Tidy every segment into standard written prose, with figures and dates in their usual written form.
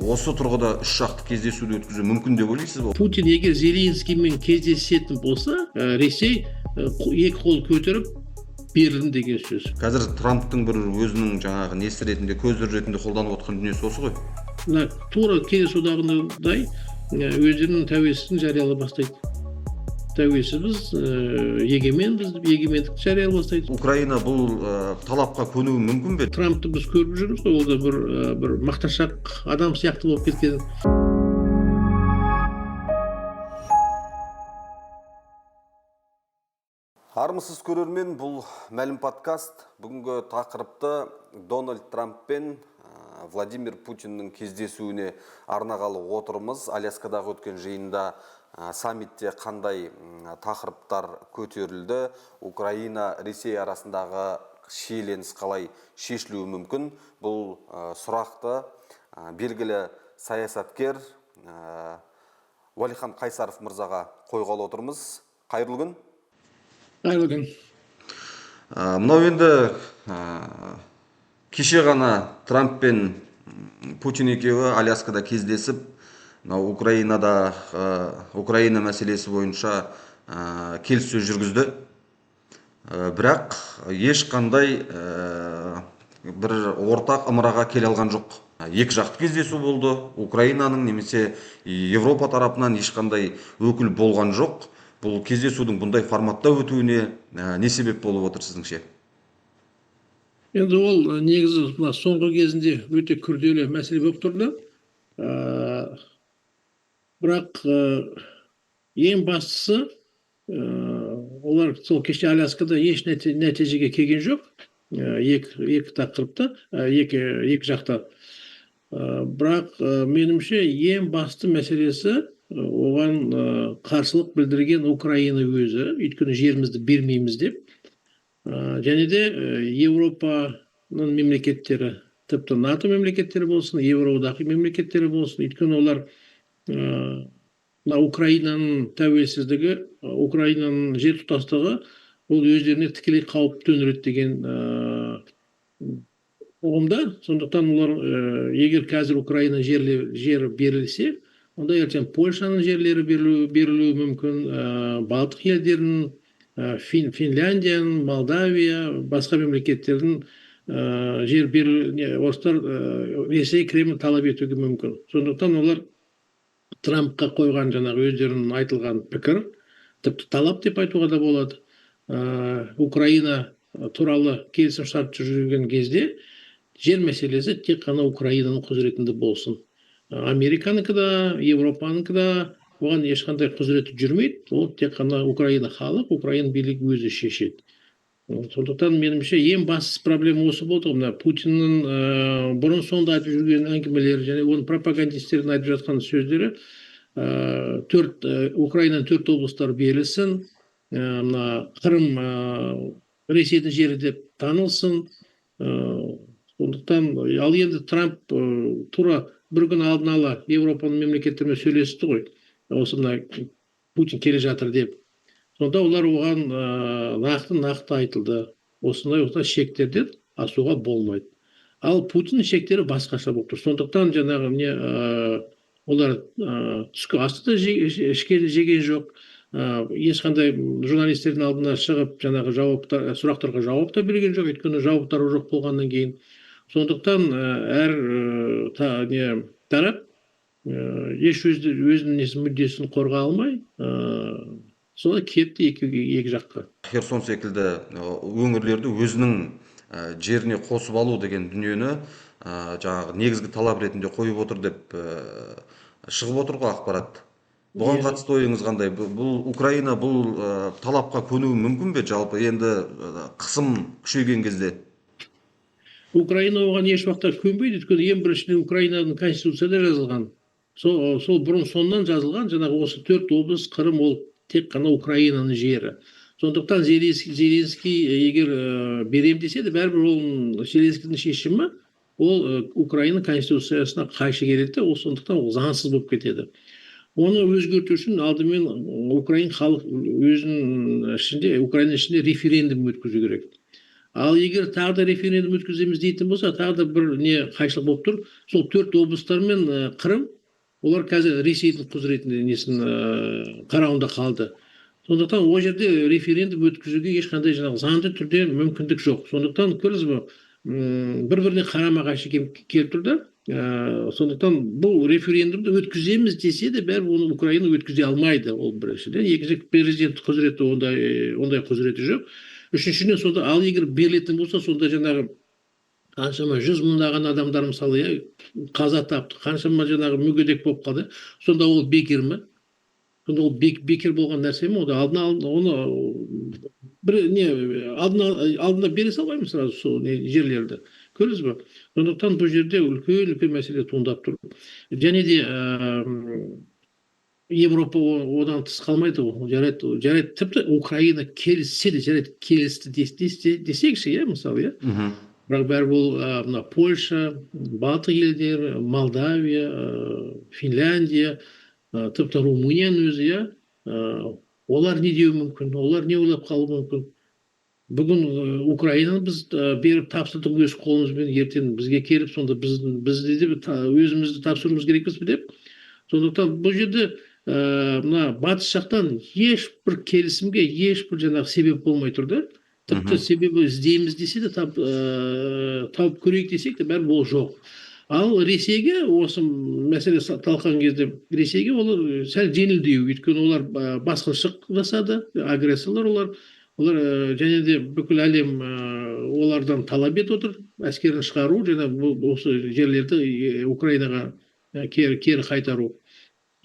Осы тұрғыда үш жақты кездесуді өткізу мүмкін деп ойлайсыз ба? Путин егер Зеленскиймен кездесетін болса, Ресей екі қол көтеріп берілдім деген сөз. Қазір Трамптың бір өзінің жаңағы несі ретінде, көзір ретінде қолданып отқан дүниесі осы ғой. Мына тура Кеңес Одағындай өздерінің тәуелсіздігін жариялай бастайды. Тәуелсізбіз, егеменбіз деп егемендікті жариялай бастайды. Украина бұл талапқа көнуі мүмкін бе? Трампты біз көріп жүрміз ғой, ол да бір мақтаншақ адам сияқты болып кеткен. Армысыз көрермен, бұл Мәлім подкаст. Бүгінгі тақырыпты Дональд Трамп пен Владимир Путиннің кездесуіне арнағалы отырмыз. Аляскадағы өткен жиында, саммитте қандай тақырыптар көтерілді, Украина, Ресей арасындағы шиеленіс қалай шешілуі мүмкін? Бұл сұрақты белгілі саясаткер Уәлихан Қайсаров мырзаға қойғалы отырмыз. Қайырлы күн. Қайырлы күн. Мынау енді кеше ғана Трамп пен Путин екеуі Аляскада кездесіп, мынау Украинада, Украина мәселесі бойынша келіссөз жүргізді. Бірақ ешқандай бір ортақ ымыраға келе алған жоқ. Екі жақты кездесу болды. Украинаның немесе Европа тарапынан ешқандай өкіл болған жоқ. Бұл кездесудің бұндай форматта өтуіне не себеп болып отыр сіздіңше? Енді ол негізі мына соңғы кезінде өте күрделі мәселе болып тұрды. Бірақ ең бастысы, олар сол кеше Аляскада еш нәтижеге келген жоқ. Екі тақырыпта, екі жақта. Бірақ меніңше ең басты мәселесі, оған қарсылық білдірген Украина өзі, өйткені жерімізді бермейміз деп. Және де Европаның мемлекеттері, тіпті НАТО мемлекеттері болсын, Еуроодақ мемлекеттері болсын, өйткені олар мына Украинаның тәуелсіздігі, Украинаның жер тұтастығы ол өздеріне тікелей қауіп төндіреді деген ұғымда. Сондықтан олар, егер қазір Украина жері берілсе, онда ертең Польшаның жерлері берілуі мүмкін, Балтық елдерінің, Финляндияның, Молдавия, басқа мемлекеттердің, жер берілу, не, орыстар, Ресей, Кремль талап етуге мүмкін. Сондықтан олар Трампқа қойған жаңағы өздерінің айтылған пікір, тіпті талап деп айтуға да болады. Украина туралы келісімшарт жүргізген кезде жер мәселесі тек қана Украинаның құзыретінде болсын. Американікі да, Европанікі да оған ешқандай құзыреті жүрмейді. Ол тек қана Украина халық, Украина билігі өзі шешеді. Сондықтан меніңше ең басты проблема осы болды ғой. Мына Путиннің, бұрын соңды айтып жүрген әңгімелері және оның пропагандистердің айтып жатқан сөздері, Украинаның төрт облыстары берілсін, мына Қырым, Ресейдің жері деп танылсын. Сондықтан, ал енді Трамп, тура бір күн алдын ала Европаның мемлекеттерімен сөйлесті ғой, осы мына Путин келе жатыр деп. Сонда олар оған, нақты-нақты айтылды. Осындай осындай шектерден асуға болмайды. Ал Путиннің шектері басқаша болып тұр. Сондықтан жаңағы не, олар, түскі асты да жеген жоқ. Ешқандай журналистердің алдына шығып жаңағы сұрақтарға жауап та берген жоқ, өйткені жауаптары жоқ болғаннан кейін. Сондықтан, әр, тарап, еш өзінің несін, мүддесін қорғай алмай, солай кетті екі жаққа. Херсон секілді, өңірлерді өзінің, жеріне қосып алу деген дүниені, жаңағы негізгі талап ретінде қойып отыр деп, шығып отыр ғой ақпарат. Бұған қатысты ойыңыз қандай? Бұл Украина бұл, талапқа көнуі мүмкін бе? Жалпы енді, қысым күшейген кезде. Украина оған еш уақытта көнбейді, өйткені ең біріншіден Украинаның конституцияда жазылған. Сол бұрын соннан жазылған, жаңағы осы төрт облыс, Қырым ол тек қана Украинаның жері. Сондықтан Зеленский егер, берем десе де, бәрібір ол Зеленскийдің шешімі ол, Украина конституциясына қайшы келеді де, ол сондықтан ол заңсыз болып кетеді. Оны өзгерту үшін алдымен Украина халық өзінің ішінде, Украина ішінде референдум өткізу керек. Ал егер тағы да референдум өткіземіз дейтін болса, тағы да бір не қайшылық болып тұр. Сол төрт облыстар мен Қырым, олар қазір Ресейдің құзыретінде, несін, қарауында қалды. Сондықтан ол жерде референдум өткізуге ешқандай жаңағы заңды түрде мүмкіндік жоқ. Сондықтан, көрдіңіз бе, бір біріне қарама қайшы келіп тұр да. Сондықтан бұл референдумды өткіземіз десе де, бәрібір оны Украина өткізе алмайды. Ол біріншіден. Екінші, президент құзыреті ондай құзыреті жоқ. Үшіншіден, сонда, ал егер берілетін болса, сонда жаңағы қаншама жүз мыңдаған адамдар, мысалы, иә, қаза тапты, қаншама жаңағы мүгедек болып қалды. Сонда ол бекер ме? Сонда ол бекер болған нәрсе ме? Онда алдына оны бір не алдына бере салмаймыз сразу сол не жерлерді, көрдіңіз бе? Сондықтан бұл жерде үлкен үлкен мәселе туындап тұр. Және де Европа одан тыс қалмайды ғой. Жарайды, жарайды, тіпті Украина келіссе де, жарайды, келісті десекші, иә, мысалы, иә. Бірақ бәрібір ол мына Польша, Балтық елдері, Молдавия, Финляндия, тіпті Румынияның өзі, иә, олар не деуі мүмкін, олар не ойлап қалуы мүмкін? Бүгін Украинаны біз беріп тапсырдық өз қолымызбен, ертең бізге келіп, сонда бізде де өзімізді тапсыруымыз керекпіз бе деп. Сондықтан бұл жерде мына батыс жақтан ешбір келісімге ешбір жаңағы себеп болмай тұр да. Тіпті себебі іздейміз десе де, тауып көрейік десек те, бәрібір ол жоқ. Ал Ресейге осы мәселе талқылаған кезде, Ресейге ол сәл жеңілдеу, өйткені олар басқыншылық жасады, агрессорлар олар. Және де бүкіл әлем олардан талап етіп отыр әскерін шығару және бұл осы жерлерді Украинаға кері қайтару.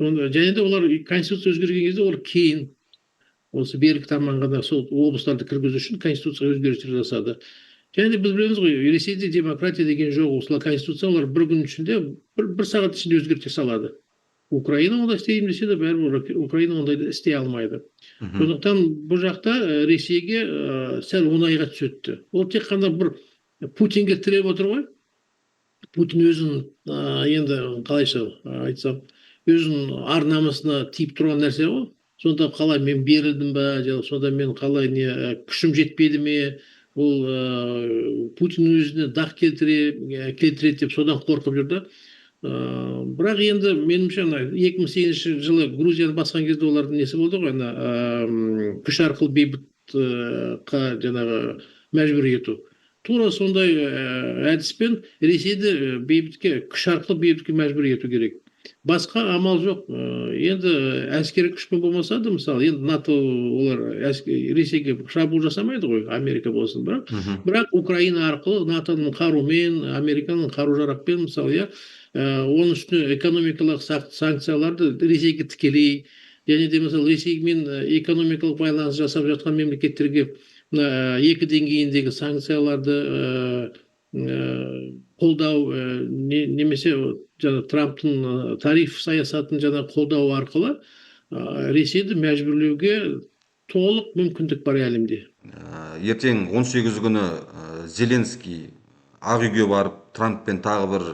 Және де олар конституция өзгерген кезде, олар кейін осы бергі таманға сол облыстарды кіргізу үшін конституцияға өзгерістер жасады. Және де біз білеміз ғой, Ресейде демократия деген жоқ. Осылай конституция олар бір күн ішінде, бір сағат ішінде өзгерте салады. Украина ондай істеймін десе де, бәрібір Украина ондайды істей алмайды. Сондықтан бұл жақта Ресейге сәл оңайға түседі. Ол тек қана бір Путинге тіреп отыр ғой. Путин өзін, енді қалайша айтсам, өзінің ар намысына тиіп тұрған нәрсе ғой. Сонда қалай мен берілдім ба, сонда мен қалай не, күшім жетпеді ме, ол Путин өзіне дақ келтіреді деп, содан қорқып жүр да. Бірақ енді меніңше, ана 2008 жылы Грузияны басқан кезде олардың несі болды ғой, ана күш арқылы бейбіт жаңағы мәжбүр ету. Тура сондай әдіспен Ресейді бейбітке, күш арқылы бейбітке мәжбүр ету керек. Басқа амал жоқ. Енді әскери күшпен болмаса да, мысалы, енді НАТО олар Ресейге шабуыл жасамайды ғой, Америка болсын, бірақ бірақ Украина арқылы НАТО-ның қарумен, Американың қару жарақпен, мысалы, иә, оның үстіне экономикалық санкцияларды Ресейге тікелей, және де, мысалы, Ресеймен экономикалық байланыс жасап жатқан мемлекеттерге мына екі деңгейіндегі санкцияларды қолдау, немесе жаңа Трамптың тариф саясатын жаңа қолдау арқылы Ресейді мәжбүрлеуге толық мүмкіндік бар әлемде. Ертең 18 күні Зеленский Ақ үйге барып, Трамппен тағы бір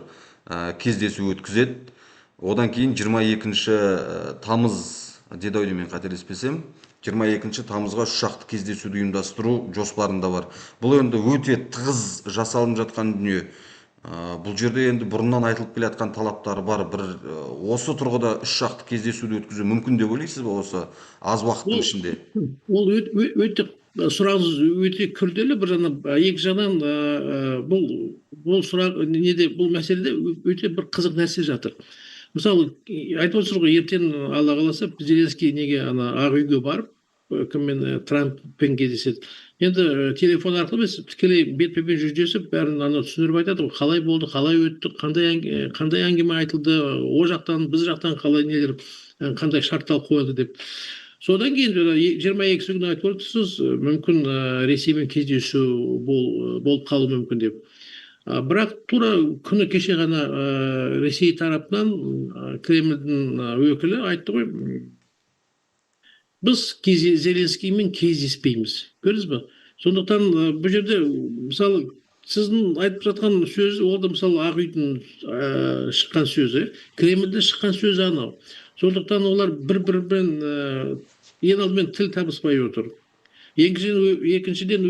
кездесу өткізеді. Одан кейін 22 тамыз деді ау деймін, мен қателеспесем, 22 тамызға үш жақты кездесуді ұйымдастыру жоспарында бар. Бұл енді өте тығыз жасалынып жатқан дүние. Бұл жерде енді бұрыннан айтылып келе жатқан талаптар бар. Бір осы тұрғыда үш жақты кездесуді өткізу мүмкін деп ойлайсыз ба осы аз уақыттың ішінде? Ол өте, сұрағыңыз өте күрделі бір жағынан, екі жағынан бұл сұрақ неде, бұл мәселеде өте бір қызық нәрсе жатыр. Мысалы, айтып отырсыз ғой, ертең, Алла қаласа, Зеленский неге ана Ақ үйге барып, кіммен, Трамппен кездеседі. Енді телефон арқылы емес, тікелей бетпе бет жүздесіп, бәрін ана түсіндіріп айтады ғой, қалай болды, қалай өтті, қандай әңгіме айтылды, о жақтан, біз жақтан қалай нелер, қандай шарттар қойылды деп. Содан кейін 22-сі күні айтып отырсыз, мүмкін Ресеймен кездесу болып қалуы мүмкін деп. Бірақ тура күні кеше ғана Ресей тарапынан Кремльдің өкілі айтты ғой, біз Зеленскиймен кездеспейміз. Көрдіңіз бе? Сондықтан бұл жерде, мысалы, сіздің айтып жатқан сөз, ол да, мысалы, Ақ үйдің шыққан сөзі, Кремльден шыққан сөзі анау. Сондықтан олар бір бірімен ең алдымен тіл табыспай отыр. Екіншіден,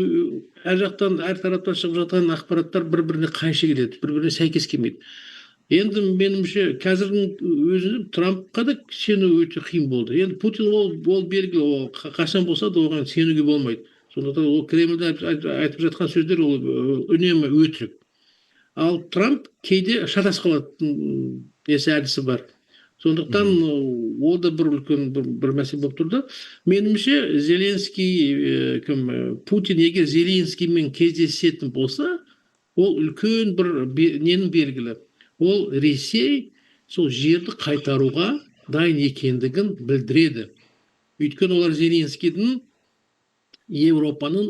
әр жақтан, әр тараптан шығып жатқан ақпараттар бір біріне қайшы келеді, бір біріне сәйкес келмейді. Енді меніңше, қазірдің өзінде Трампқа да сену өте қиын болды. Енді Путин ол белгілі, ол қашан болса да оған сенуге болмайды. Сондықтан ол Кремльде айтып жатқан сөздер ол үнемі өтірік. Ал Трамп кейде шатасып қалатын несі, әдісі бар. Сондықтан ол да бір үлкен бір мәселе болып тұр да. Меніңше, Зеленский, кім, Путин егер Зеленскиймен кездесетін болса, ол үлкен бір ненің белгілі, ол Ресей сол жерді қайтаруға дайын екендігін білдіреді. Өйткені олар Зеленскийдің Европаның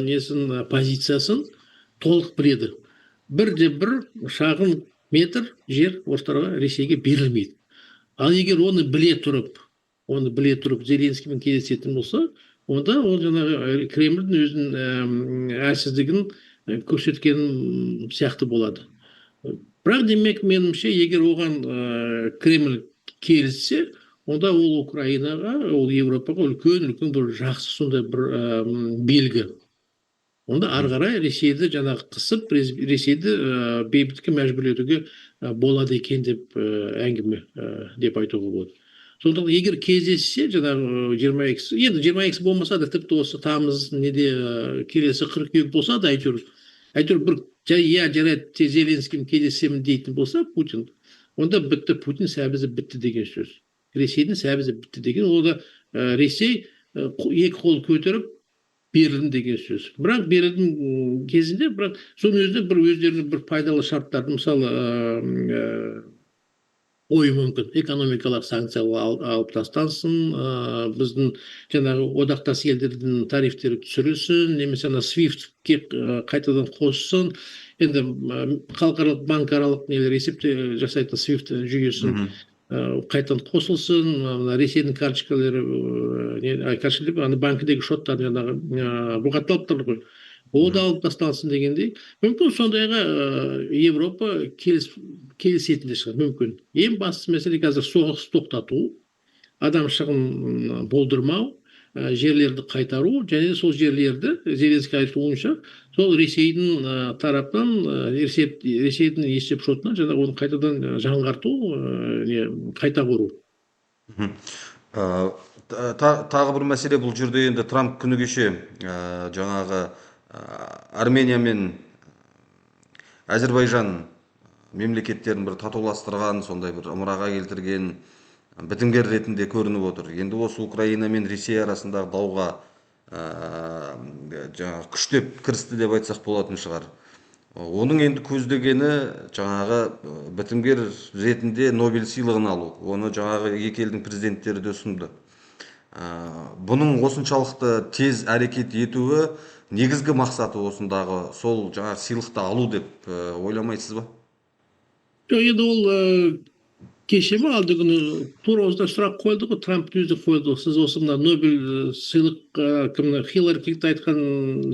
несін, позициясын толық біледі: бірде бір шағын метр жер орыстарға, Ресейге берілмейді. Ал егер оны біле тұрып Зеленскиймен кездесетін болса, онда ол жаңағы Кремльдің өзінің әлсіздігін көрсеткен сияқты болады. Бірақ, демек, меніңше, егер оған Кремль келіссе, онда ол Украинаға, ол Европаға үлкен үлкен бір жақсы сондай бір белгі. Онда ары қарай Ресейді жаңағы қысып, Ресейді бейбітке мәжбүрлетуге болады екен деп әңгіме деп айтуға болады. Сондықтан егер кездессе, жаңағы 22-сі, енді 22-сі болмаса да, тіпті осы тамыз неде, келесі қыркүйек болса да, әйтеуір бір иә, жарайды, Зеленскиймен кездесемін дейтін болса Путин, онда бітті, Путин сәбізі бітті деген сөз, Ресейдің сәбізі бітті деген. Ол да Ресей екі қол көтеріп берілдім деген сөз. Бірақ берілдім кезінде, бірақ соның өзінде бір өздерінің бір пайдалы шарттарды, мысалы, қоюы мүмкін: экономикалық санкция алып тастансын, біздің жаңағы одақтас елдердің тарифтері түсірілсін немесе ана Свифтке қайтадан қоссын. Енді халықаралық банкаралық нелер, есепте жасайтын Свифт жүйесін қайтадан қосылсын, мына Ресейдің карточкалары, не карточка деп, ана банкідегі шоттар жаңағы бұғатталып тұр ғой, ол да алып тасталсын дегендей. Мүмкін, сондайға Европа келісетін де шығар мүмкін. Ең басты мәселе қазір соғыс тоқтату, адам шығын болдырмау, жерлерді қайтару және сол жерлерді, Зеленский айтуынша, сол Ресейдің тарапынан, Ресейдің есеп шотынан жаңағы оны қайтадан жаңғырту, не, қайта құру. Тағы бір мәселе бұл жерде: енді Трамп күні кеше жаңағы Армения мен Әзірбайжан мемлекеттерін бір татуластырған, сондай бір ымыраға келтірген бітімгер ретінде көрініп отыр. Енді осы Украина мен Ресей арасындағы дауға жаңағы күштеп кірісті деп айтсақ болатын шығар. Оның енді көздегені жаңағы бітімгер ретінде Нобель сыйлығын алу. Оны жаңағы екі елдің президенттері де ұсынды. Бұның осыншалықты тез әрекет етуі, негізгі мақсаты осындағы сол жаңағы сыйлықты алу деп ойламайсыз ба? Жоқ, енді ол кеше ме, алды күні тура осындай сұрақ қойылды ғой, Трамптың өзі қойды: сіз осы мына Нобель сыйлық, кім, Хиллари Клинтон айтқан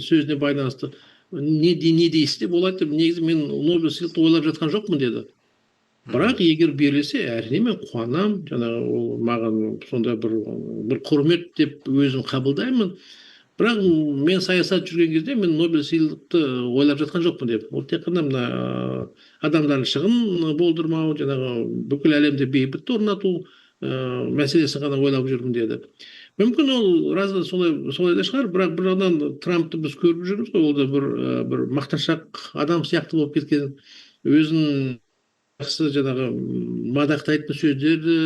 сөзіне байланысты не дейсіз деп. Ол айтты: негізі мен Нобель сыйлықты ойлап жатқан жоқпын деді, бірақ егер берілсе, әрине, мен қуанамын, жаңағы ол маған сондай бір құрмет деп өзім қабылдаймын, бірақ мен саясат жүрген кезде мен Нобель сыйлықты ойлап жатқан жоқпын деп. Ол тек қана мына адамдардың шығын болдырмау, жаңағы бүкіл әлемде бейбіт орнату мәселесін ғана ойлап жүрмін деді. Мүмкін, ол рас солай да шығар, бірақ бір жағынан Трампты біз көріп жүрміз ғой, ол да бір мақтаншақ адам сияқты болып кеткен. Өзін жақсы жаңағы мадақтайтын сөздерді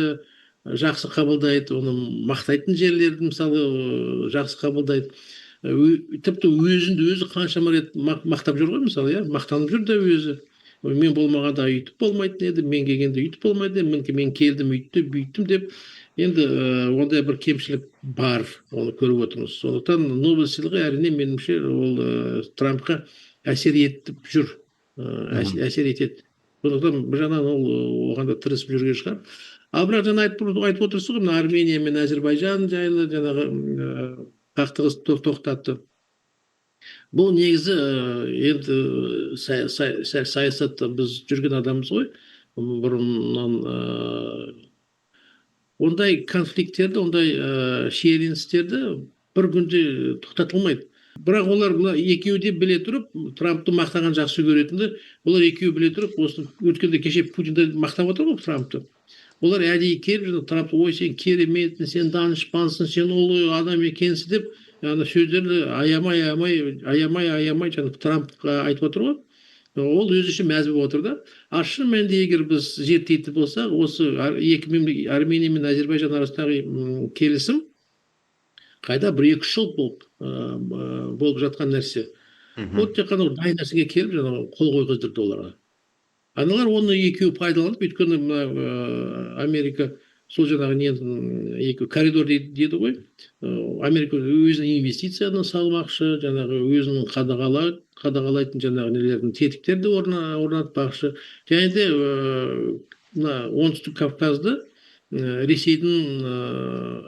жақсы қабылдайды, оны мақтайтын жерлерді, мысалы, жақсы қабылдайды. Тіпті өзін өзі қаншама рет мақтап жүр ғой, мысалы, иә, мақтанып жүр да өзі: мен болмағанда өйтіп болмайтын еді, мен келгенде өйтіп болмайтын еді, мінекей, мен келдім, өйттім, бүйттім деп. Енді ондай бір кемшілік бар, оны көріп отырмыз. Сондықтан Нобель сыйлығы, әрине, меніңше, ол Трампқа әсер етіп жүр, әсер етеді. Сондықтан бір жағынан ол оған да тырысып жүрген шығар. Ал бірақ жаңа айтып отырсыз ғой, мына Армения мен Әзірбайжан жайлы жаңағы қақтығыс тоқтатты. Бұл негізі енді саясатта біз жүрген адамбыз ғой бұрыннан, ондай конфликттерді, ондай шиеленістерді Бір күнде тоқтатылмайды. Бірақ олар мына екеуі де біле тұрып, Трампты мақтаған жақсы көретінді, олар екеуі біле тұрып, осы өткенде кеше Путин де мақтап отыр ғой Трампты. Олар әдейі келіп, жаңа Трампты: «Ой, сен кереметсің, сен данышпансың, сен ұлы адам екенсің», – деп, ана сөздерді аямай, аямай, аямай, аямай жаңа Трампқа айтып отыр ғой. Ол өзі үшін мәз болып отыр да. Ал шын мәнінде, егер біз зерттейтін болсақ, осы екі мемлекет, Армения мен Әзербайжан арасындағы келісім қайда бір екі үш жыл болып жатқан нәрсе. Ол тек қана дайын нәрсеге келіп, жаңағы қол қойғыздырды оларға. Аналар оны екеуі пайдаланып, өйткені мына Америка сол жаңағы не, екі коридор деді ғой. Америка өзінің инвестицияны салмақшы, жаңағы өзінің қадағалайтын жаңағы нелердің, тетіктерді орнатпақшы және де мына Оңтүстік Кавказды Ресейдің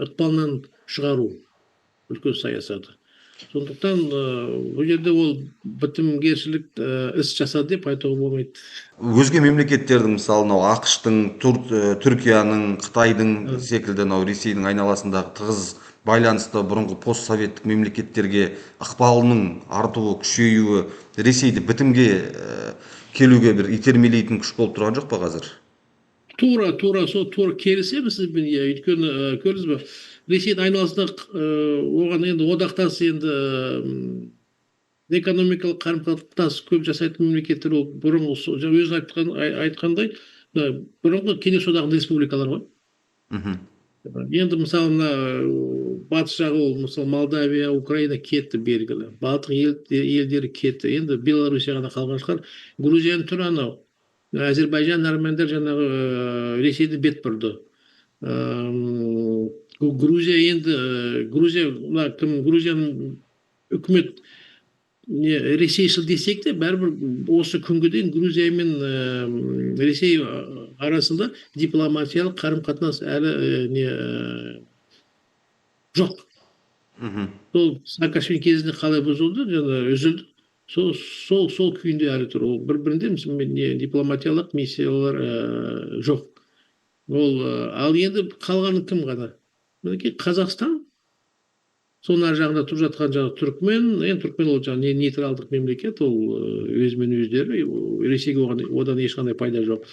ықпалынан шығару үлкен саясаты. Сондықтан бұл жерде ол бітімгершілік іс жасады деп айтуға болмайды. Өзге мемлекеттердің, мысалы, мынау АҚШ-тың, Түркияның, Қытайдың секілді мынау Ресейдің айналасындағы тығыз байланысты бұрынғы постсоветтік мемлекеттерге ықпалының артуы, күшеюі Ресейді бітімге келуге бір итермелейтін күш болып тұрған жоқ па қазір? Тура, тура сол, тура келісемін сізбен, иә. Өйткені көрдіңіз бе, Ресейдің айналасында оған енді одақтас, енді экономикалық қарым қатынас көп жасайтын мемлекеттер, ол бұрынғы жаңа өзің айтқандай, мына бұрынғы Кеңес Одағының республикалары ғой. Енді, мысалы, мына батыс жағы, ол, мысалы, Молдавия, Украина кетті, белгілі. Балтық елдері кетті, енді Белоруссия ғана қалған шығар. Грузияның түрі анау, Әзербайжан, армяндар жаңағы Ресейді бет бұрды. Грузия енді, Грузия мына кім, Грузияның үкімет не ресейшіл десек те, бәрібір осы күнге дейін Грузия мен Ресей арасында дипломатиялық қарым қатынас әлі не жоқ. Сол Саакашвили кезінде қалай бұзылды, жаңа үзілді, сол күйінде әлі тұр. Ол бір бірінде не, дипломатиялық миссиялар жоқ. Ол ал енді қалғаны кім ғана? Мінекей, Қазақстан, соның ар жағында тұрып жатқан жаңағы түркмен. Енді түркмен ол жаңағы нейтралдық мемлекет, ол өзімен өздері, Ресейге оған одан ешқандай пайда жоқ.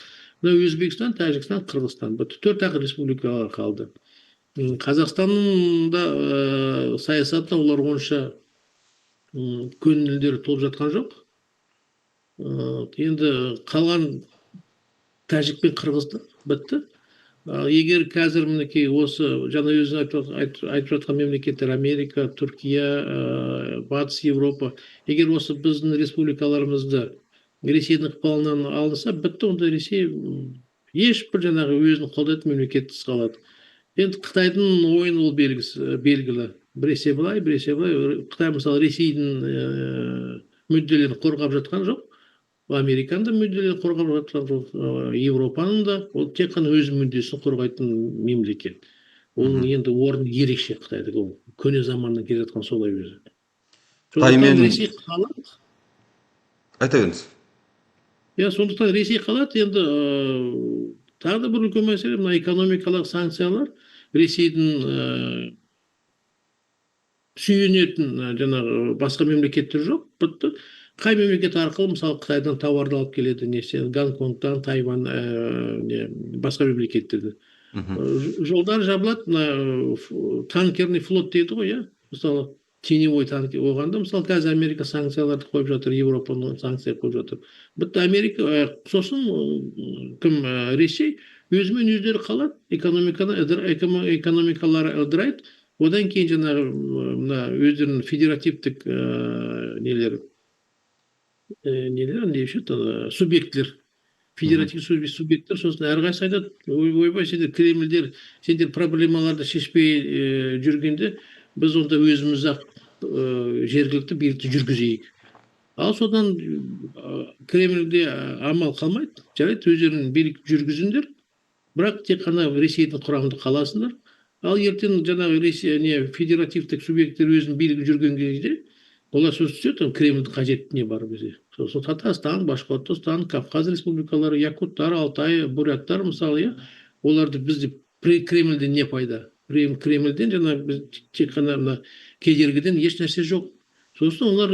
Мына Өзбекстан, Тәжікстан, Қырғызстан, бітті, төрт ақ республикалар қалды. Қазақстанның да саясатына олар онша көңілдері толып жатқан жоқ. Енді қалған тәжік пен қырғызды, бітті. Ал егер қазір, мінекей, осы жаңа өзің айтып жатқан мемлекеттер, Америка, Түркия, Батыс Европа, егер осы біздің республикаларымызды Ресейдің ықпалынан алынса, бітті, онда Ресей ешбір жаңағы өзін қолдайтын мемлекетсіз қалады. Енді Қытайдың ойыны ол белгілі, біресе былай, біресе былай. Қытай, мысалы, Ресейдің мүдделерін қорғап жатқан жоқ, Американың да мүдделерін қорғап жатқан жоқ, Европаның да. Ол тек қана өз мүддесін қорғайтын мемлекет. Оның енді орны ерекше Қытайдікі, ол көне заманнан келе жатқан солай өзі. Қытаймен- Сондықтан Ресей қалады. Айта беріңіз. Иә, сондықтан Ресей қалады. Енді тағы да бір үлкен мәселе – мына экономикалық санкциялар. Ресейдің сүйенетін жаңағы басқа мемлекеттер жоқ, бітті. Қай мемлекет арқылы, мысалы, Қытайдан тауарды алып келеді, несе, Гонконгтан, Тайвань, не, басқа мемлекеттерден? Жолдар жабылады. Мына танкерный флот дейді ғой, иә, мысалы, теневой танкер, оған да, мысалы, қазір Америка санкцияларды қойып жатыр, Европа санкция қойып жатыр. Бітті, Америка сосын кім, Ресей өзімен өздері қалады, экономикалары ыдырайды. Одан кейін жаңағы мына өздерінің федеративтік нелер не деуші еді, ана субъектілер, федеративті субъекттер. Сосын әрқайсысы айтады: «Ой, ойбай, сендер, Кремльдер, сендер проблемаларды шешпей жүргенде, біз онда өзіміз ақ жергілікті билікті жүргізейік». Ал содан Кремльде амал қалмайды: «Жарайды, өздерің билік жүргізіңдер, бірақ тек қана Ресейдің құрамында қаласыңдар». Ал ертең жаңағы Ресей не федеративтік субъекттер өзінің билігін жүрген кезде олар сөз түседі: «Кремльдің қажеті не бар бізге?» Сосын Татарстан, Башқұртстан, Кавказ республикалары, якуттар, Алтай, буряттар, мысалы, иә, оларды бізде Кремльден не пайда? Кремльден жаңа біз тек қана мына кедергіден еш нәрсе жоқ. Сосын олар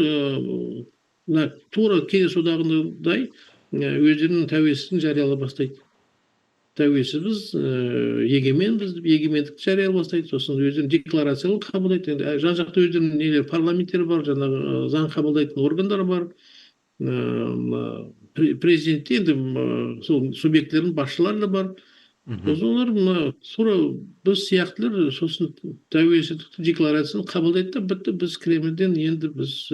мына тура Кеңес Одағындай өздерінің тәуелсіздігін жариялай бастайды. Тәуелсізбіз, егеменбіз деп егемендікті жариялай бастайды. Сосын өздерінің декларацияларын қабылдайды. Енді жан жақта өздерінің нелері, парламенттері бар, жаңағы заң қабылдайтын органдары бар. Мына президентте енді сол субъектілердің басшылары да бар. Сосын олар мына тура біз сияқтылар сосын тәуелсіздік декларацияны қабылдайды да, бітті, біз Кремльден енді біз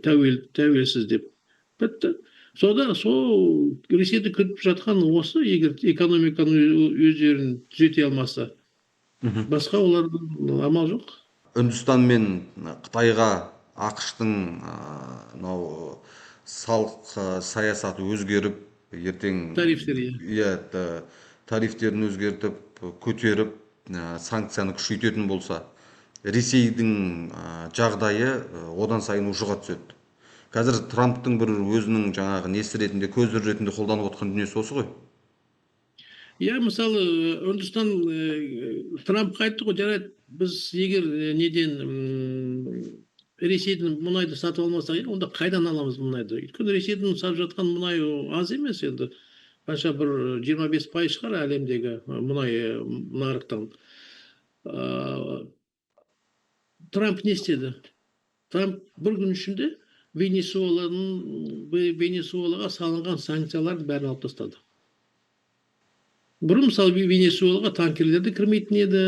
тәуелсіз деп бітті. Сонда сол Ресейді күтіп жатқан осы, егер экономиканы өздерін түзете алмаса, басқа олардың амал жоқ. Үндістан мен Қытайға АҚШ-тың мынау салық саясаты өзгеріп, ертең тарифтер, иә. Иә, тарифтерін өзгертіп, көтеріп, санкцияны күшейтетін болса, Ресейдің жағдайы одан сайын ушыға түседі. Қазір Трамптың бір өзінің жаңағы несі ретінде, көзір ретінде қолданып отқан дүниесі осы ғой. Иә, мысалы, Үндістан Трампқа айтты ғой: жарайды, біз егер неден, Ресейден мұнайды сатып алмасақ, иә, онда қайдан аламыз мұнайды? Өйткені Ресейдің сатып жатқан мұнайы аз емес енді, қанша, бір 25% шығар әлемдегі мұнай нарықтан. Трамп не істеді? Трамп бір күн ішінде Венесуэлаға салынған санкциялардың бәрін алып тастады. Бұрын, мысалы, Венесуэлаға танкерлер де кірмейтін еді,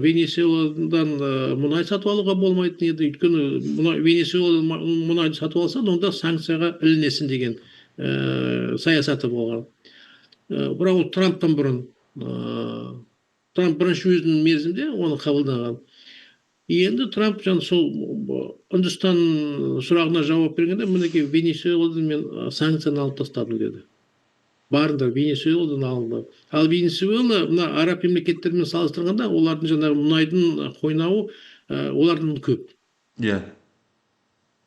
Венесуэладан мұнай сатып алуға болмайтын еді. Өйткені Венесуэладан мұнайды сатып алсаң, онда санкцияға ілінесің деген саясаты болған. Бірақ ол Трамптан бұрын, Трамп бірінші өзінің мерзімде оны қабылдаған. Енді Трамп жаңа сол Үндістан сұрағына жауап бергенде: мінекей, Венесуэладан мен санкцияны алып тастадым деді. Барыңдар, Венесуэладан алыңдар. Ал Венесуэла мына араб мемлекеттерімен салыстырғанда, олардың жаңағы мұнайдың қойнауы олардың көп. Әлде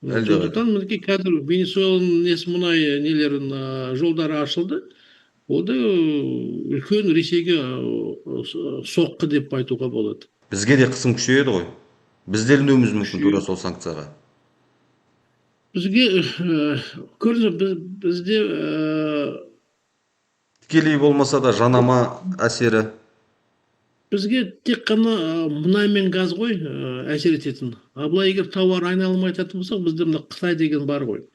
Сондықтан, мінекей, қазір Венесуэланың несі, мұнай нелерін, жолдары ашылды. Ол да үлкен Ресейге соққы деп айтуға болады. Бізге де қысым күшейеді ғой. Біз де ілінуіміз мүмкін тура сол санкцияға. Бізге көрдіңіз, бізде тікелей болмаса да жанама әсері. Бізге тек қана мұнай мен газ ғой әсер ететін. А былай егер тауар айналымы айтатын болсақ, бізде мына Қытай деген бар ғой.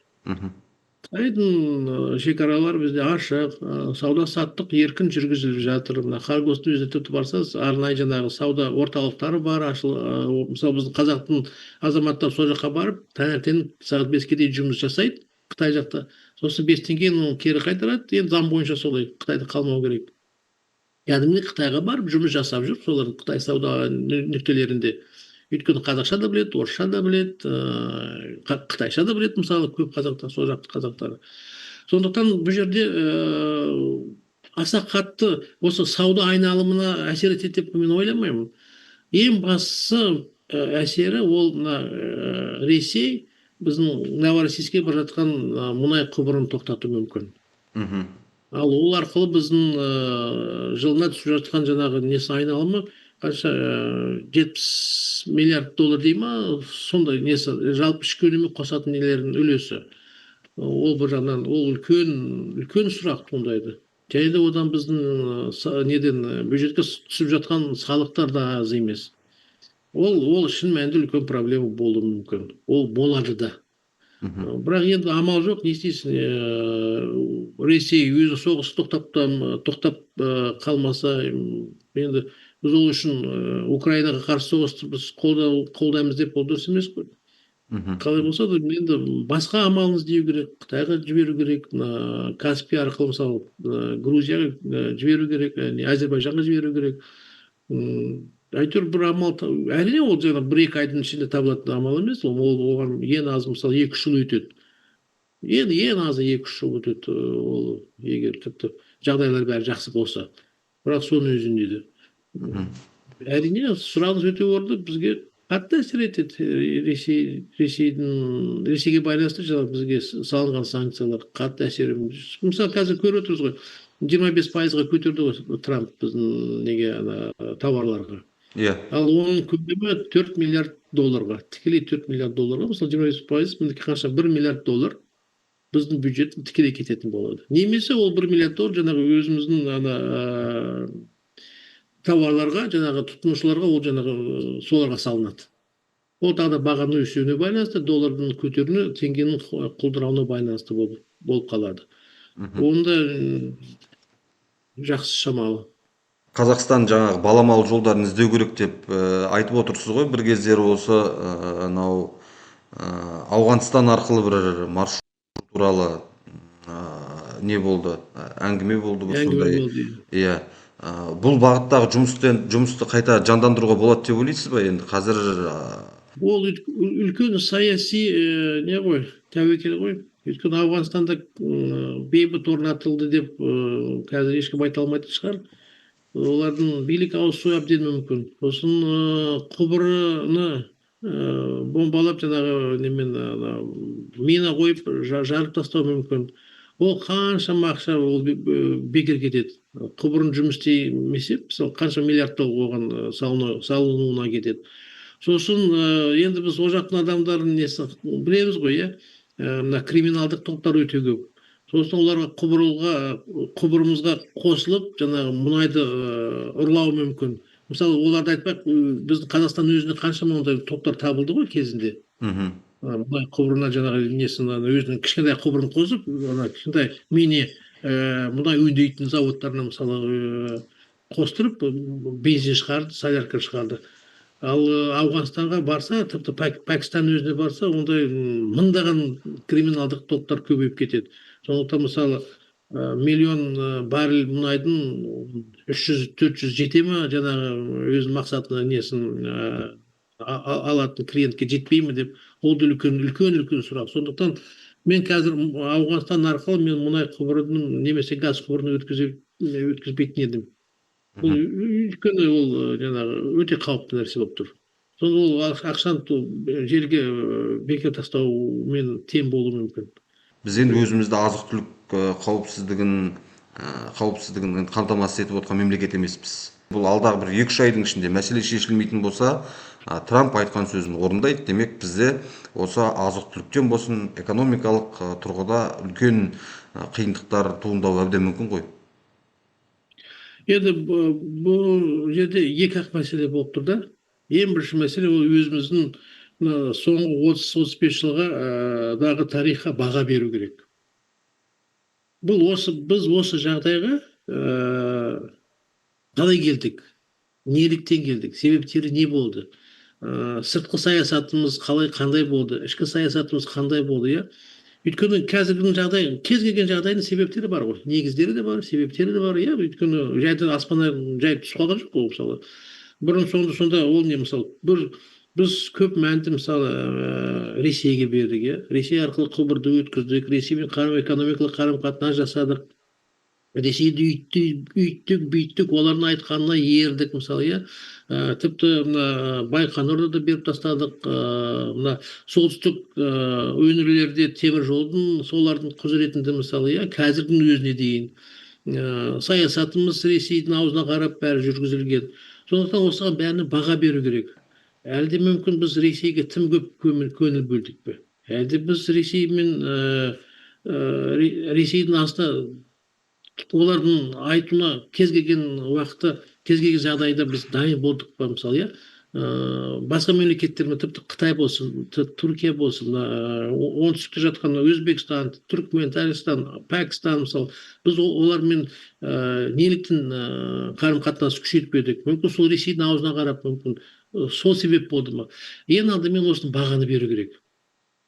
Қытайдың шекаралары бізде ашық, сауда саттық еркін жүргізіліп жатыр. Мына Хоргостың өзіне тіпті барсаңыз, арнайы жаңағы сауда орталықтары бар. Мысалы, біздің қазақтың азаматтары сол жаққа барып, таңертең сағат 5-ке дейін жұмыс жасайды Қытай жақта. Сосын 5-тен кейін оны кері қайтарады. Енді заң бойынша солай, Қытайда қалмау керек. Кәдімгідей Қытайға барып жұмыс жасап жүр солар Қытай сауда нүктелерінде. Өйткені қазақша да біледі, орысша да біледі, қытайша да біледі, мысалы, көп қазақтар, сол жақтың қазақтары. Сондықтан бұл жерде аса қатты осы сауда айналымына әсер етеді деп мен ойламаймын. Ең бастысы әсері ол мына Ресей біздің Новороссийскке бара жатқан мұнай құбырын тоқтатуы мүмкін. Ал ол арқылы біздің жылына түсіп жатқан жаңағы несі, айналымы қанша, 70 миллиард доллар дей ма, сондай несі, жалпы ішкі өнімге қосатын нелердің үлесі. Ол бір жағынан ол үлкен үлкен сұрақ туындайды. Және де одан біздің неден, бюджетке түсіп жатқан салықтар да аз емес. Ол шын мәнінде үлкен проблема болуы мүмкін. Ол болады да. Бірақ енді амал жоқ, не істейсің, Ресей өзі соғыс тоқтап қалмаса, енді біз ол үшін Украинаға қарсы соғысты біз қолдаймыз деп, ол дұрыс емес қой. Қалай болса да, енді басқа амалын іздеу керек, Қытайға жіберу керек, мына Каспий арқылы, мысалы, Грузияға жіберу керек, не, Әзербайжанға жіберу керек. Әйтеуір бір амал, әрине, ол жаңағы 1-2 айдың ішінде табылатын амал емес, ол оған ең аз, мысалы, 2-3 жыл өтеді. Енді ең азы 2-3 жыл өтеді, ол егер тіпті жағдайлар бәрі жақсы болса. Бірақ соның өзінде де. Әрине, сұрағыңыз өте орынды, бізге қатты әсер етеді. Ресейге байланысты жаңағы бізге салынған санкциялар қатты әсер. Мысалы, қазір көріп отырмыз ғой, 25%-ға көтерді ғой Трамп біздің неге, ана тауарларға. Иә. Ал оның көлемі 4 миллиард долларға, тікелей 4 миллиард долларға, мысалы, 25%, мінекей, қанша, 1 миллиард доллар біздің бюджеттен тікелей кететін болады. Немесе ол 1 миллиард доллар жаңағы өзіміздің ана тауарларға, жаңағы тұтынушыларға, ол жаңағы соларға салынады. Ол тағы да бағаның өсуіне байланысты, доллардың көтерілуіне, теңгенің құлдырауына байланысты болып қалады. Оны да жақсы шамалы. Қазақстан жаңағы баламалы жолдарын іздеу керек деп айтып отырсыз ғой. Бір кездері осы анау Ауғанстан арқылы бір маршрут туралы не болды, әңгіме болды бір Әңгіме сондай. болды. Иә, бұл бағыттағы жұмысты қайта жандандыруға болады деп ойлайсыз ба енді қазір? Ол үлкен саяси не ғой, тәуекел ғой. Өйткені Ауғанстанда бейбіт орнатылды деп қазір ешкім айта алмайтын шығар. Олардың билік ауысуы әбден мүмкін. Сосын құбырыны бомбалап, жаңағы немен, ана, мина қойып, жарып тастау мүмкін. Ол қаншама ақша, ол бекер кетеді. Құбырын жұмыс істемесе, мысалы, қанша миллиард доллар оған салынуына кетеді. Сосын енді біз ол жақтың адамдарының несі білеміз ғой, иә. Мына криминалдық топтар өте көп. Сосын оларға құбырымызға қосылып, жаңағы мұнайды ұрлауы мүмкін. Мысалы, оларды айтпай, біздің Қазақстанның өзінде қаншама ондай топтар табылды ғой кезінде. Мұнай құбырына жаңағы несін, ана өзінің кішкентай құбырын қосып, ана кішкентай мини мұнай өңдейтін заводтарына, мысалы, қостырып, бензин шығарды, солярка шығарды. Ал Ауғанстанға барса, тіпті Пәкістан өзіне барса, ондай мыңдаған криминалдық топтар көбейіп кетеді. Сондықтан, мысалы, миллион баррель мұнайдың 300-400 жете ме, жаңағы өз мақсатына, несін алатын клиентке жетпей ме деп, ол да үлкен, үлкен, үлкен сұрақ. Сондықтан мен қазір Ауғанстан арқылы мен мұнай құбырының немесе газ құбырын өткізбейтін едім. Бұл өйткені ол жаңағы өте қауіпті нәрсе болып тұр. Сонда ол ақшаны жерге бекер тастаумен тең болуы мүмкін. Біз енді өзімізді азық түлік қауіпсіздігін қамтамасыз етіп отқан мемлекет емеспіз. Бұл алдағы бір 2-3 айдың ішінде мәселе шешілмейтін болса, Трамп айтқан сөзін орындайды. Демек, бізде осы азық түліктен болсын, экономикалық тұрғыда үлкен қиындықтар туындауы әбден мүмкін ғой. Енді бұл жерде екі ақ мәселе болып тұр да. Ең бірінші мәселе — ол өзіміздің мына соңғы 30-35 жылға дағы тарихқа баға беру керек. Бұл осы, біз осы жағдайға қалай келдік, неліктен келдік, себептері не болды, сыртқы саясатымыз қалай, қандай болды, ішкі саясатымыз қандай болды, иә. Өйткені қазіргі жағдай, кез келген жағдайдың себептері бар ғой, негіздері де бар, себептері де бар, иә. Өйткені жайдан аспаннан жай түсіп қалған жоқ қой. Мысалы, бұрын соңды сонда ол не, мысалы, бір біз көп мәнді, мысалы, Ресейге бердік, иә. Ресей арқылы құбырды өткіздік, Ресеймен экономикалық қарым қатынас жасадық, Ресейді үйттік, бүйттік, олардың айтқанына ердік, мысалы, иә. Тіпті мына Байқоңырды да беріп тастадық, мына солтүстік өңірлерде темір жолдың солардың құзыретінде, мысалы, иә. Қазірдің өзіне дейін саясатымыз Ресейдің аузына қарап бәрі жүргізілген. Сондықтан осыған бәріне баға беру керек. Әлде мүмкін біз Ресейге тым көп көңіл бөлдік пе? Әлде біз Ресеймен Ресейдің астына, олардың айтуына кез келген уақытта, кез келген жағдайда біз дайын болдық па, мысалы, иә. Басқа мемлекеттермен, тіпті Қытай болсын, Түркия болсын, оңтүстікте жатқан Өзбекстан, Түркмен, Тәжікстан, Пәкістан, мысалы, біз олармен неліктен қарым қатынас күшейтпедік? Мүмкін, сол Ресейдің аузына қарап, мүмкін сол себеп болды ма? Ең алдымен осының бағаны беру керек,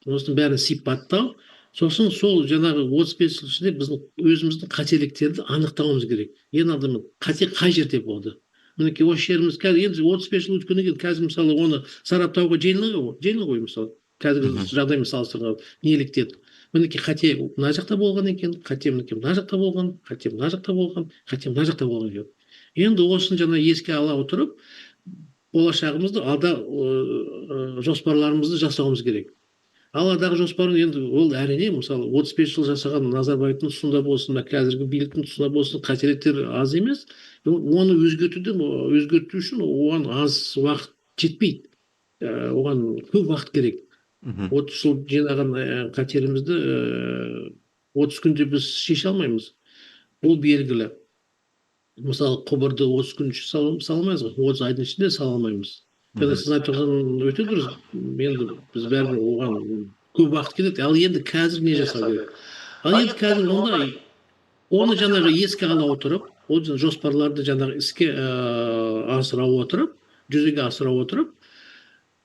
осының бәрін сипаттау. Сосын сол жаңағы 35 жыл ішінде біздің өзіміздің қателіктерді анықтауымыз керек. Ең алдымен қате қай жерде болды? Мінекей, осы жеріміз қазір енді 35 жыл өткеннен кейін қазір, мысалы, оны сараптауға жеңіл ғой, жеңіл ғой, мысалы, қазіргі жағдаймен салыстырғанда. Неліктен, мінекей, қате мына жақта болған екен, қате мінекей мына жақта болған, қате мына жақта болған, қате мына жақта болған екен. Енді осыны жаңа еске ала отырып, болашағымызды, алда жоспарларымызды жасауымыз керек. Ал алдағы жоспар енді ол, әрине, мысалы, 35 жыл жасаған Назарбаевтың тұсында болсын, мына қазіргі биліктің тұсында болсын, қателіктер аз емес. Оны өзгерту үшін оған аз уақыт жетпейді. Оған көп уақыт керек. 30 жыл жинаған қатерімізді 30 күнде біз шеше алмаймыз, бұл белгілі. Мысалы, құбырды 30 күн ішінде сала алмаймыз ғой, 30 айдың ішінде сала алмаймыз. Жаңа сіз айтып тұрған өте дұрыс. Енді біз бәрібір оған көп уақыт кетеді. Ал енді қазір не жасау керек? Ал енді қазір онда оны жаңағы еске ала отырып, ол жоспарларды жаңағы іске асыра отырып, жүзеге асыра отырып,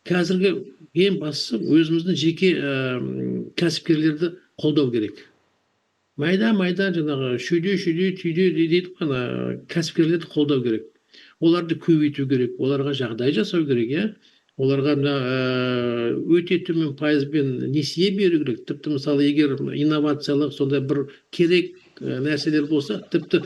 қазіргі ең бастысы өзіміздің жеке кәсіпкерлерді қолдау керек. Майда майда жаңағы шүйде шүйде түйде дейді ғой, ана кәсіпкерлерді қолдау керек, оларды көбейту керек, оларға жағдай жасау керек, иә. Оларға мына өте төмен пайызбен несие беру керек. Тіпті, мысалы, егер инновациялық сондай бір керек нәрселер болса, тіпті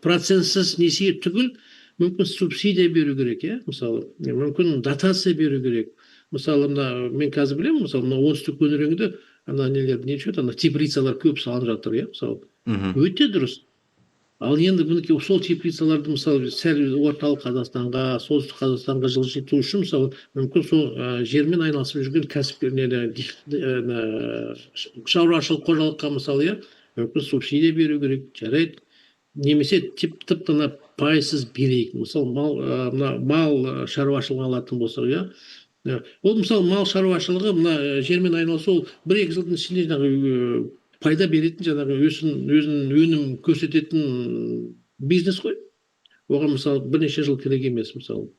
процентсіз несие түгіл, мүмкін, субсидия беру керек, иә. Мысалы, мүмкін, дотация беру керек. Мысалы, мына мен қазір білемін, мысалы, мына оңтүстік өңірінде ана нелер не еді, ана теплицалар көп салынып жатыр, иә, мысалы. Өте дұрыс. Ал енді мінекей, сол теплицаларды, мысалы, сәл орталық Қазақстанға, Солтүстік Қазақстанға жылжыту үшін, мысалы, мүмкін, сол жермен айналысып жүрген кәсіпкер, шаруашылық қожалыққа, мысалы, иә, мүмкін, субсидия беру керек, жарайды, немесе тіпті ана пайызсыз берейік. Мысалы, мал, мына мал шаруашылығын алатын болсақ, иә. Ол, мысалы, мал шаруашылығы, мына жермен айналысу, ол 1-2 жылдың ішінде жаңағы пайда беретін, жаңағы өзін өнім көрсететін бизнес қой. Оған, мысалы, бірнеше жыл керек емес, мысалы.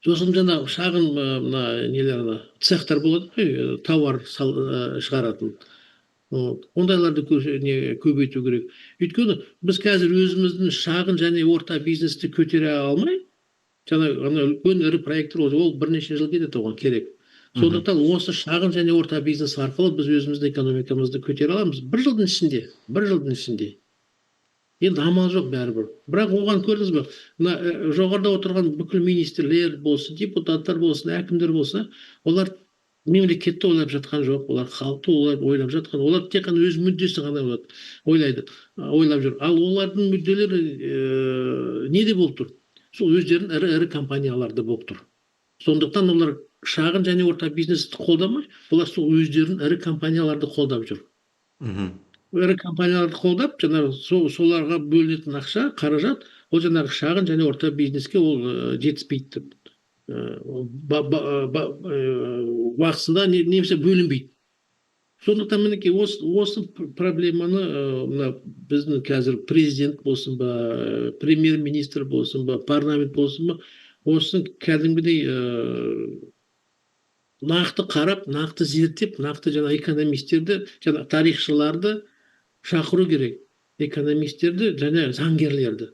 Сосын жаңағы шағын мына нелер, ана цехтар болады ғой, тауар шығаратын. Вот. Ондайларды не, көбейту керек. Өйткені біз қазір өзіміздің шағын және орта бизнесті көтере алмай, жаңа ана үлкен ірі проекттер, ол бірнеше жыл кетеді оған керек. Сондықтан осы шағын және орта бизнес арқылы біз өзіміздің экономикамызды көтере аламыз бір жылдың ішінде, бір жылдың ішінде. Енді амал жоқ бәрібір. Бірақ оған, көрдіңіз бе, мына жоғарыда отырған бүкіл министрлер болсын, депутаттар болсын, әкімдер болсын, олар мемлекетті ойлап жатқан жоқ, олар халықты ойлап жатқан, олар тек қана өз мүддесін ғана ойлайды, ойлап жүр. Ал олардың мүдделері неде болып тұр? Сол өздерінің ірі ірі компанияларда болып тұр. Сондықтан олар шағын және орта бизнесті қолдамай, олар сол өздерінің ірі компанияларды қолдап жүр. Ірі компанияларды қолдап, жаңағы соларға бөлінетін ақша, қаражат, ол жаңағы шағын және орта бизнеске ол жетіспейді деп. Ол уақытысында немесе бөлінбейді. Сондықтан, мінекей, осы проблеманы мына біздің қазір президент болсын ба, премьер министр болсын ба, парламент болсын ба, осыны кәдімгідей нақты қарап, нақты зерттеп, нақты жаңа экономистерді, жаңа тарихшыларды шақыру керек, экономистерді және заңгерлерді.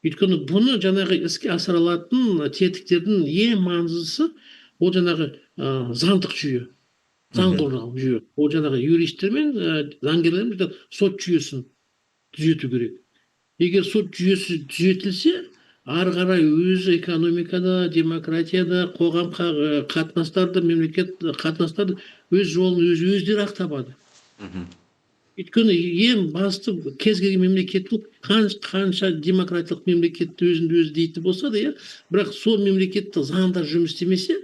Өйткені бұны жаңағы іске асыра алатын тетіктердің ең маңыздысы ол жаңағы заңдық жүйе, заң қорғау жүйе. Ол жаңағы юристтер мен заңгерлер мен сот жүйесін түзету керек. Егер сот жүйесі түзетілсе, ары қарай өзі экономикада, демократияда, қоғам қатынастарды, мемлекет қатынастарды өз жолын өздері ақ табады. Өйткені ең басты кез келген мемлекеттің, қанша демократиялық мемлекетті өзін өзі дейтін болса да, иә, бірақ сол мемлекетте заңдар жұмыс істемесе,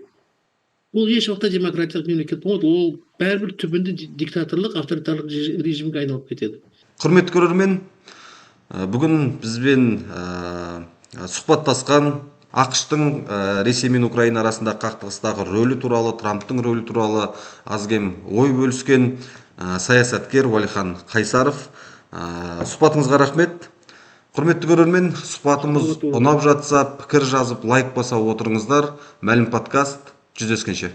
ол еш уақытта демократиялық мемлекет болмайды. Ол бәрібір түбінде диктаторлық, авторитарлық режимге айналып кетеді. Құрметті көрермен, бүгін бізбен сұхбаттасқан АҚШ-тың Ресей мен Украина арасындағы қақтығыстағы рөлі туралы, Трамптың рөлі туралы аз-кем ой бөліскен саясаткер Уәлихан Қайсаров. Сұхбатыңызға рахмет. Құрметті көрермен, сұхбатымыз ұнап жатса, пікір жазып, лайк баса отырыңыздар. Мәлім подкаст, жүздескенше.